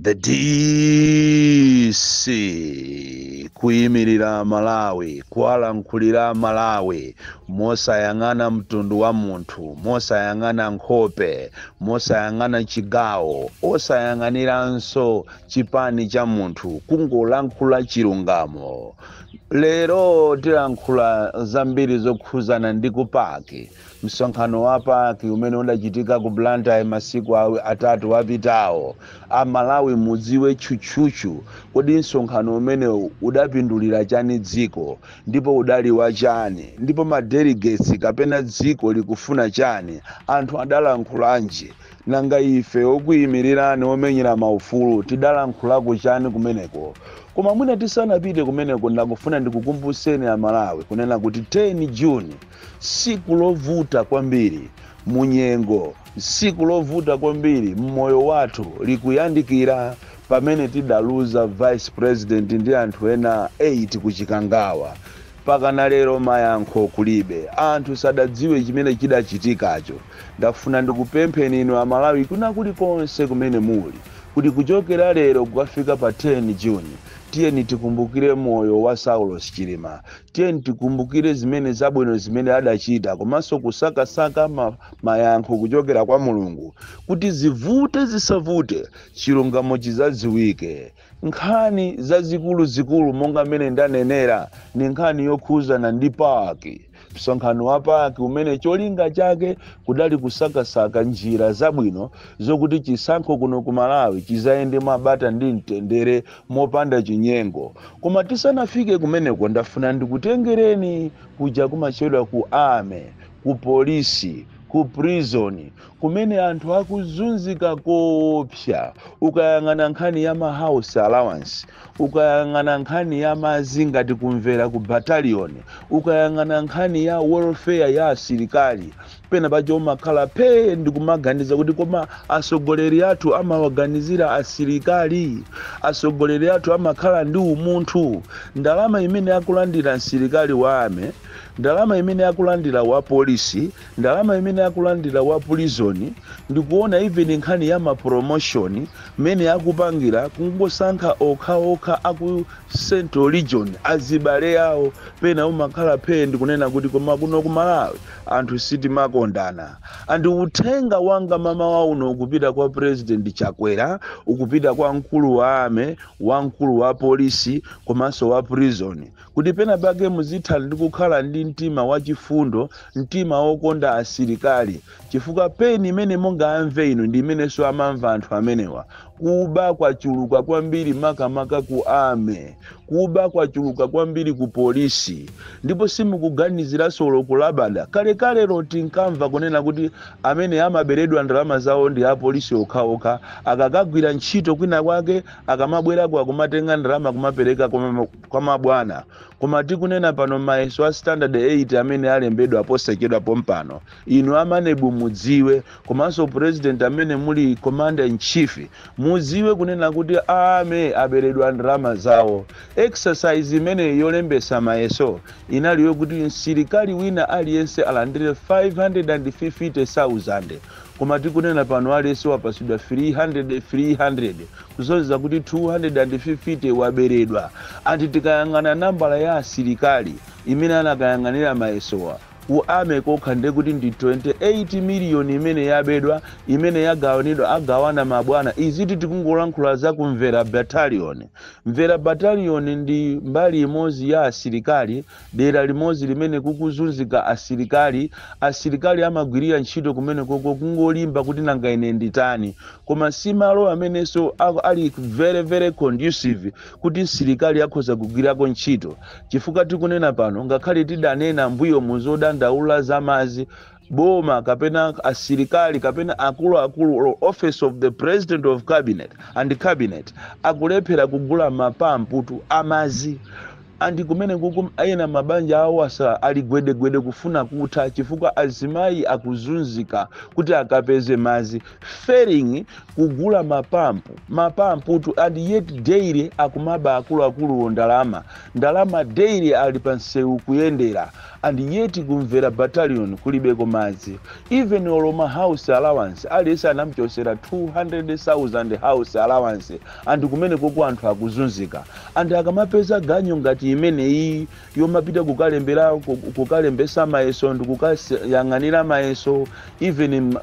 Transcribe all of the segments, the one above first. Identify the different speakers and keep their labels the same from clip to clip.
Speaker 1: The DC kuyimirira Malawi, kuwalankhulira Malawi mosayang'ana mtundu wa munthu, mosayang'ana nkhope, mosayang'ana chigawo, osayang'aniranso chipani cha munthu, kungolankhula chilungamo. Lero tilankhula zambiri zokhuzana ndi ku PAC, msonkhano wa PAC umene udachitika ku Blantyre masiku 3 apitawo. Amalawi mudziwe tchutchutchu, kodi msonkhano umene udapindulira chani dziko, ndipo udali wa chani, ndipo ma delegates kapena dziko likufuna chani, anthu adalankhulanji? Nanga ife okuyimirirani omenyera maufulu tidalankhulako chani kumeneko? Koma mwina tisanapite kumeneko, ndakufuna ndikukumbuseni Amalawi kunena kuti 10 June, siku lovuta kwambiri munyengo, siku lovuta kwambiri mmoyo wathu likuyandikira, pamene tidaluza vice president ndi anthu ena 8 kuchikangawa. Pakana lero mayankho kulibe, anthu sadadziwe chimene chidachitikacho. Ndafuna ndikupempheni inu Amalawi kuna kulikonse kumene muli, kuti kuchokera lero kukafika pa 10 June, tiyeni tikumbukire moyo wa Saulos Chilima, tiyeni tikumbukire zimene zabwino zimene adachita, komanso kusakasaka mayankho kuchokera kwa Mulungu, kuti zivute zisavute chilungamo chizadziwike. Nkhani zazikuluzikulu monga mmene ndanenera ni nkhani yokhuzana ndi PAC, msonkhano wa PAC umene cholinga chake kudali kusakasaka njira zabwino zokuti chisankho kuno ku Malawi chizayende mwabata ndi mtendere mopanda chinyengo. Koma tisanafike kumeneko, ndafuna ndikutengereni kuja kumachedwa ku army, ku polisi, ku prison, kumene anthu akuzunzika koopsa. Ukayang'ana nkhani ya ma house allowance, ukayang'ana nkhani ya madzi ngati kumvera ku battalion, ukayang'ana nkhani ya welfare ya asilikali, pena pacho umakhala phe ndikumaganiza kuti koma asogoleri athu amawaganizira asilikali? Asogoleri athu amakhala ndi umunthu? Ndalama imene akulandira msilikali wa army, ndalama imene akulandira wa polisi, ndalama imene akulandira wa prison, ndikuona even nkhani ya ma promotion mmene akupangira, kungosankha okhaokha aku Central Region azibale awo, pena umakhala phe ndikunena kuti koma kuno ku Malawi anthu sitimakondana. And uthenga wanga mamawa uno ukupita kwa President Chakwera, ukupita kwa mkulu wa army, wamkulu wa polisi komanso wa prison, kuti pena pake muzitha ndi kukhala ndi mtima wachifundo, mtima wokonda asilikali, chifukwa pain imene mungamve inu ndi imenenso amamva anthu amenewa. Kuba kwachuluka kwambiri, makamaka ku army, kuba kwachuluka kwambiri ku polisi, ndipo simukuganiziranso kulabada. Kalekalero tinkamva kunena kuti amene amaberedwa ndalama zawo ndi apolisi okhaokha, akakagwira ntchito kwina kwake, akamabwerako akumatenga ndalama kumapereka kwa mabwana. Koma tikunena pano, mayeso a standard 8 amene alembedwa posachedwa pompano, inu a MANEB mudziwe, komanso president amene muli commander in chief mudziwe kunena kuti army aberedwa ndalama zawo. Exercise imene yolembesa mayeso inali yokuti msilikali wina aliyense alandire 550,000, koma tikunena pano aliyense wapasidwa 300 300, kusonyeza kuti 250 waberedwa. Anti tikayang'ana nambala ya asilikali imene anakayang'anira mayesowa ku army kokha, ndekuti ndi 28 miliyoni imene yabedwa, imene yagawanidwa, agawana mabwana. Iziti tikungolankhula za kumvera battalion. Mvera battalion ndi mbali imodzi ya asilikali, dera limodzi limene kukuzunzika asilikali. Asilikali amagwirira ntchito kumene koko kungolimba kuti nanga ine nditani, koma si malo amenenso ali very very conducive kuti msilikali akhoza kugwirako ntchito, chifukwa tikunena pano, ngakhale tidanena mbuyo muzodandaula za madzi, boma kapena asilikali kapena akuluakulu, office of the president of cabinet and cabinet, akulephera kugula mapamputu amazi. And kumene kuku ena mabanja awo asa ali gwedegwede kufuna kutha, chifukwa azimayi akuzunzika kuti akapeze madzi, failing kugula mapampu, mapamputu. And yet daily akumaba akuluakulu ndalama, ndalama daily ali pa msewu kuyendera. And yet ku Mvera Battalion kulibeko madzi. Even olo ma house allowance, aliyense anamchosera 200,000 house allowance, and kumene koko anthu akuzunzika. Anthu akamapeza ganyo ngati imeneyi yomapita kukalembera, kukalembesa mayeso ndi kukayang'anira mayeso, even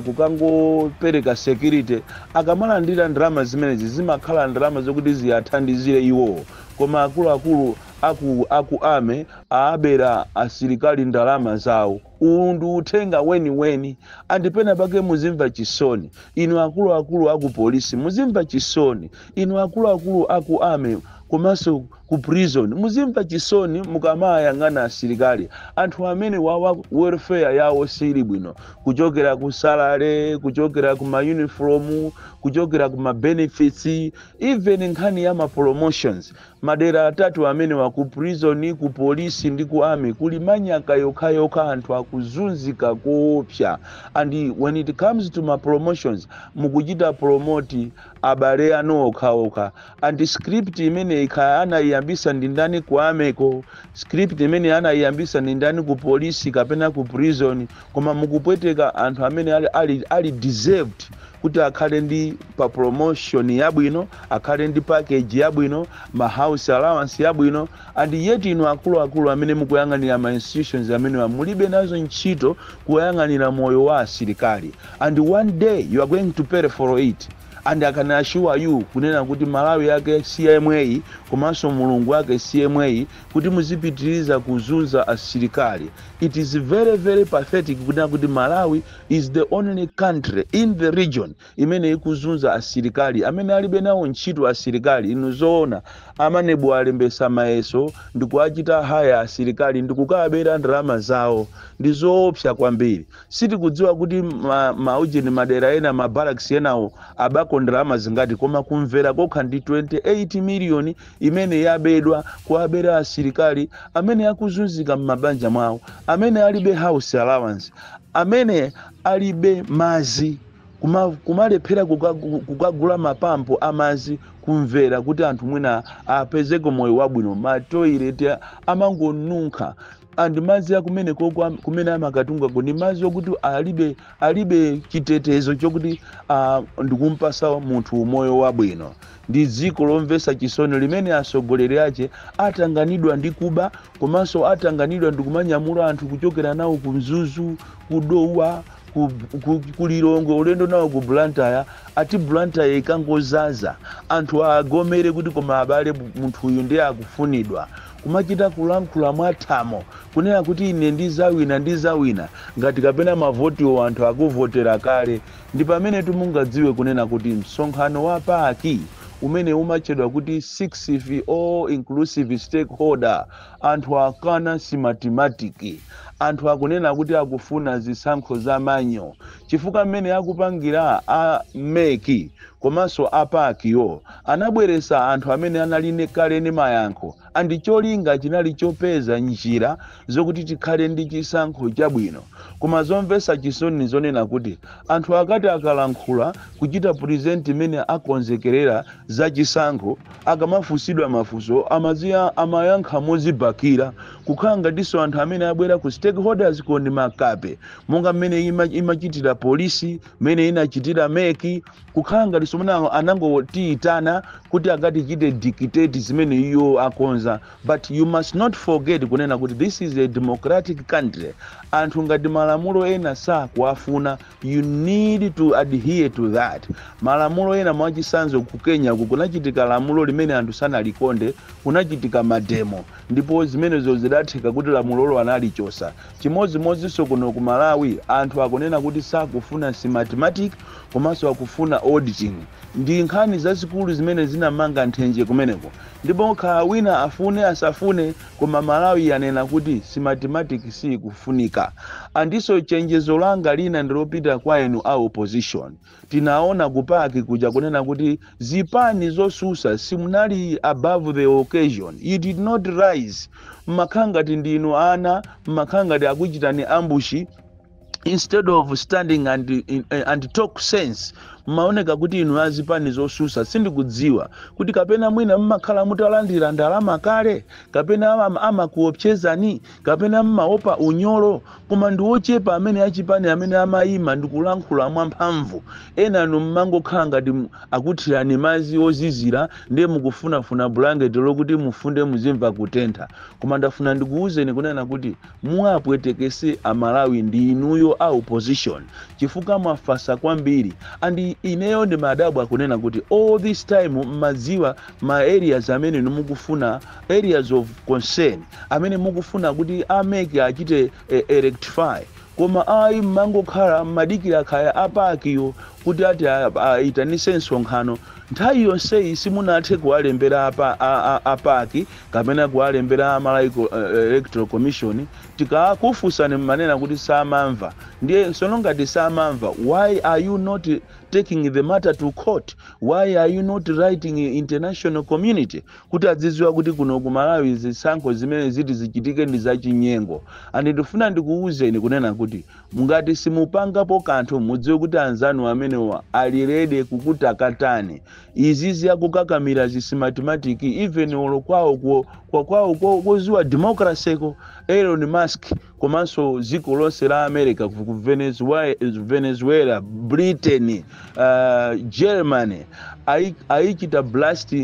Speaker 1: kukangopereka security, akamalandira ndalama zimenezi zimakhala ndalama zokuti ziyathandizire iwowo. Koma akuluakulu aku army aabera asilikali ndalama zawo. Uwu ndi uthenga weniweni. And pena pake muzimva chisoni inu akuluakulu aku polisi, muzimva chisoni inu akuluakulu aku army komanso ku prison, muzimva chisoni mukamayang'ana asilikali, anthu amene wawa welfare yawo sili bwino, kuchokera ku salary, kuchokera ku ma uniform, kuchokera ku ma benefits, even nkhani ya ma promotions. Madera atatu amene wa ku prison, ku polisi ndi ku army kuli manyaka yokhayokha, anthu akuzunzika koopsa. And when it comes to ma promotions, mukuchita promote abale anu okhaokha. And script imene ikha anayiyambisa ndi ndani ku army ko? Script imene anayiyambisa ndi ndani ku polisi kapena ku prison? Koma mukupweteka anthu amene ali deserved kuti akhale ndi pa promotion yabwino, akhale ndi package yabwino, ma house allowance yabwino. And yet inu akuluakulu amene mukuyang'anira ma institutions amene mulibe nazo ntchito kuyang'anira moyo wa asilikali, and one day you are going to pay for it. And I can assure you kunena kuti Malawi yake CMA komanso Mulungu wake CMA kuti muzipitiriza kuzunza asilikali. It is very, very pathetic kunena kuti Malawi is the only country in the region imene ikuzunza asilikali amene alibe nawo ntchito asilikali. Inu zoona, a MANEB alembesa mayeso ndikuachita hire asilikali ndikukabera ndalama zawo? Ndi zoopsa kwambiri. Sitikudziwa kuti maujeni madera ena, ma barracks enawo abako ndalama zingati, koma kumvera kokha ndi 28 miliyoni imene yabedwa, kuabera asilikali amene akuzunzika m'mabanja mwawo, amene alibe house allowance, amene alibe mazi, kumalephera kukagula mapampo amazi kumvera kuti anthu mwina apezeko moyo wabwino. Ma toilet amangonunkha, and madzi akumene koko kumene amakatungako ndi madzi okuti alibe chitetezo chokuti ndikumpasa munthu umoyo wabwino. Ndi dziko lomvetsa chisoni limene atsogoleri ache atanganidwa ndi kuba, komanso atanganidwa ndi kumanyamula anthu kuchokera nawo ku Mzuzu, ku Dowa, ku Lilongwe, ulendo nawo ku Blantyre. Ati Blantyre ikangozaza, anthu agomere kuti koma abale, munthu uyu ndiye akufunidwa. Kumachita kulankhula mwathamo kunena kuti ine ndizawina, ndizawina, ngati kapena mavotiwo anthu akuvotera kale. Ndi pamene timungadziwe kunena kuti msonkhano wa PAC umene umatchedwa kuti 6 all inclusive stakeholder, anthu akana Smartmatic. Anthu akunena kuti akufuna zisankho za manual, chifukwa mmene akupangira a MEC komanso a PAC yo, anabweresa anthu amene anali kale ndi mayankho, and cholinga chinali chopeza njira zokuti tikhale ndi chisankho chabwino. Koma zomvetsa chisoni zonena kuti anthu akati akalankhula, kuchita present imene akonzekerera za chisankho, akamafunsidwa mafunso amaziya amayankha mozibakira, kukhala ngatinso anthu amene abwera ku stakeholders ko ndi makape, monga mmene imachitira polisi, mmene inachitira MEC, kukhala ngatinso mene anangotiyitana kuti akatichite dictate zimene iyo akonza. But you must not forget kunena kuti this is a democratic country. Anthu ngati malamulo ena sakuafuna, you need to adhere to that malamulo ena. Mwachisanzo, ku Kenya ku kunachitika lamulo limene anthu sanalikonde, kunachitika ma demo, ndipo zimenezo zidatheka kuti lamulolo analichosa. Chimodzimodzinso kuno ku Malawi, anthu akunena kuti sakufuna Smartmatic komanso akufuna auditing. Ndi nkhani zazikulu zimene zinamanga nthenje kumeneko, ndipo khala wina afune asafune, koma Malawi yanena kuti Smartmatic sikufunika. Andiso chenjezo langa lina ndilopita kwa inu a opposition. Tinaona ku PAC kuja kunena kuti zipani zosusa simunali above the occasion. You did not rise. Mmakhala ngati ndinu ana, mmakhala ngati akuchitani ambush instead of standing and talk sense. Mmaoneka kuti inu azipani zosusa, sindikudziwa kuti kapena mwina mmakhala mutalandira ndalama kale, kapena amakuopsezani, kapena mmaopa unyolo, koma ndi ochepa amene achipani amene amayima ndikulankhula mwamphamvu. Enanu mmangokhala ngati akuthirani madzi ozizira, ndiye mukufunafuna bulangeti lokuti mufunde muzimva kutentha. Koma ndafuna ndikuwuzeni kunena kuti muwapwetekese Amalawi ndi inuyo a opposition, chifukwa mwafasa kwambiri. And ineyo ndi madabwa kunena kuti all this time mmadziwa ma areas amene mukufuna, areas of concern amene mukufuna kuti a MEC achite rectify, koma ayi, mmangokhala mmadikira khaya a PAC yo kuti ati ayitanise msonkhano. Nthawi yonseyi simunathe kuwalembera a PAC kapena kuwalembera Malawi Electoral Commission. Tikakufunsani mmanena kuti samamva. Ndiye sono ngati samamva, why are you not taking the matter to court? Why are you not writing international community kuti adzidziwa kuti kuno ku Malawi zisankho zimene ziti zichitike ndi zachinyengo? And ndifuna ndikuwuzeni kunena kuti ngati simupangapo kanthu, mudziwe kuti anzanu amenewa ali ready kukutakatani. Izi ziyakukakamira zi Smartmatic, even olo kwawo kwawo koziwa democracy ko, Elon Musk komanso dziko lonse la America, ku Venezuela, Britain, Germany, ayichita blast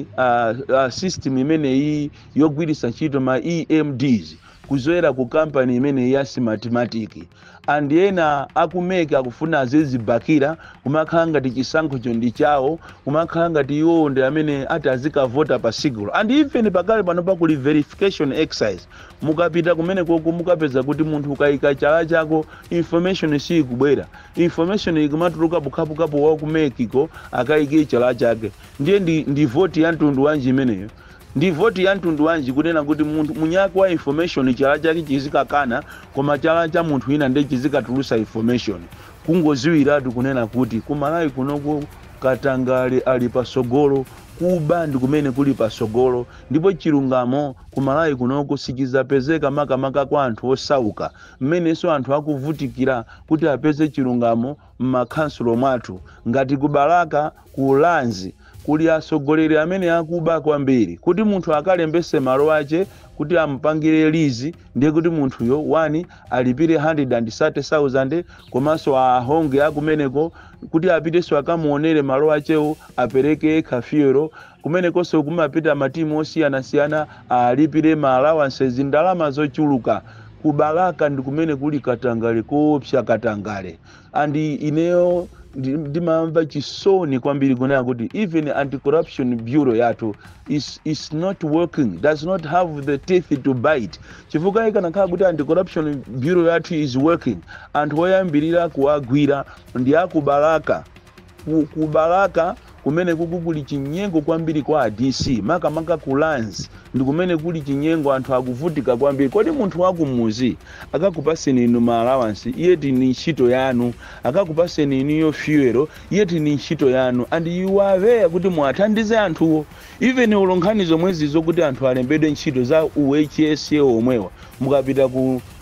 Speaker 1: system imeneyi yogwiritsa ntchito ma EMDs kuzoera ku kampani imeneyi ya Smartmatic. And ena aku MEC akufuna azizibakira, kumakhala ngati chisankhocho ndi chawo, kumakhala ngati iwowo ndi amene ati azikavota pa sigulo. And even pakale pano pakuli verification exercise, mukapita kumene koko mukapeza kuti munthu ukayika chala chako, information siyikubwera. Information ikumatuluka pukhapukapo wa ku MEC ko akayike chala chake. Ndiye ndi voti ya mtundu wanji imeneyo? Ndi voti ya mtundu wanji kunena kuti munthu munyaki wa information chala chake chizikakana, koma chala cha munthu wina ndiye chizikatulusa information? Kungoziwiratu kunena kuti kumalawi kunoko katangale ali pasogolo, kuba ndi kumene kuli pasogolo, ndipo chilungamo kumalawi kunoko sichizapezeka, makamaka kwa anthu osauka, mmenenso anthu akuvutikira kuti apeze chilungamo m'makhansulo mwathu. Ngati kubalaka, ku Lands, kuli atsogoleri amene akuba kwambiri. Kuti munthu akalembese malo ache kuti amupangire lease, ndiye kuti munthuyo wani alipire 130,000, komanso ahonge akumeneko kuti apitenso akamuonere malo achewo, apereke kafiyero. Kumenekonso kumapita matimu osiyanasiyana, alipire ma allowances, ndalama zochuluka. Kubalaka ndi kumene kuli katangale koopsa, katangale. And ineyo ndimamva chisoni kwambiri kunena kuti even Anti-Corruption Bureau yathu is not working, does not have the teeth to bite, chifukwa ikanakhala kuti Anti-Corruption Bureau yathu is working, anthu oyambirira kuwagwira ndi akubalaka. Kubalaka kumene kuku kuli chinyengo kwambiri kwa DC, makamaka ku Lands ndi kumene kuli chinyengo, anthu akuvutika kwambiri. Kodi munthu wakumuzi akakupaseni inu ma allowance, iye ni ntchito yanu? Akakupaseni inuyo fuel, iye ni ntchito yanu? And you are there kuti muwathandize anthuwo. Even ulo nkhani zomwezi zokuti anthu alembedwe ntchito za UHSA omwewa,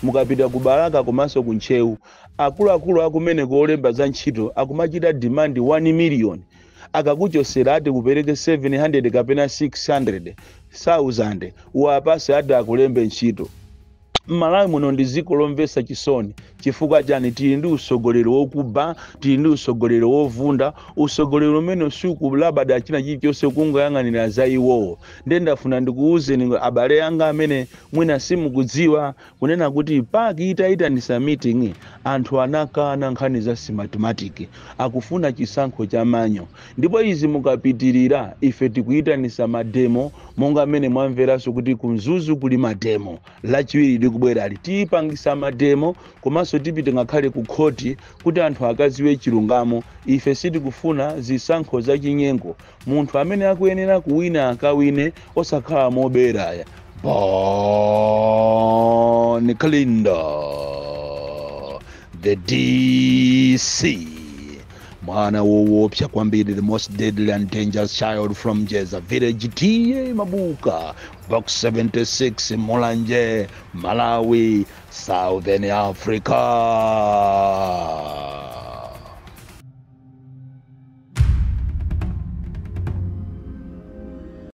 Speaker 1: mukapita ku Balaka komanso ku Ntcheu, akuluakulu akumeneko olemba za ntchito akumachita demand 1 million. Akakuchosera ati kupereke 700 kapena 600 1000 uwapase ati akulembe ntchito. Mmalawi muno ndi dziko lomvetsa chisoni. Chifukwa chani? Tili ndi usogoleri wokuba, tili ndi usogoleri wovunda, usogoleri umene sukulabada china chilichonse, kungoyang'anira za iwowo. Ndiye ndafuna ndikuwuzeni abale anga amene mwina simukudziwa kunena kuti PAC itayitanisa meeting, anthu anakana nkhani za Smartmatic, akufuna chisankho cha manual. Ndipo izi mukapitirira, ife tikuyitanisa ma demo, monga amene mwamveranso kuti kumzuzu kuli ma demo Lachiwiri likubwerali. Tiyipangisa ma demo, komanso tipite ngakhale ku khoti kuti anthu akaziwe chilungamo. Ife sitikufuna zisankho zachinyengo. Munthu amene akuyenera kuwina akawine, osakhala moberaya. Bon Kalindo, the DC, mwana woopsa kwambiri, the most deadly and dangerous child from Jeza village, T/A Mabuka, Box 76, Mulanje, Malawi, Southern Africa.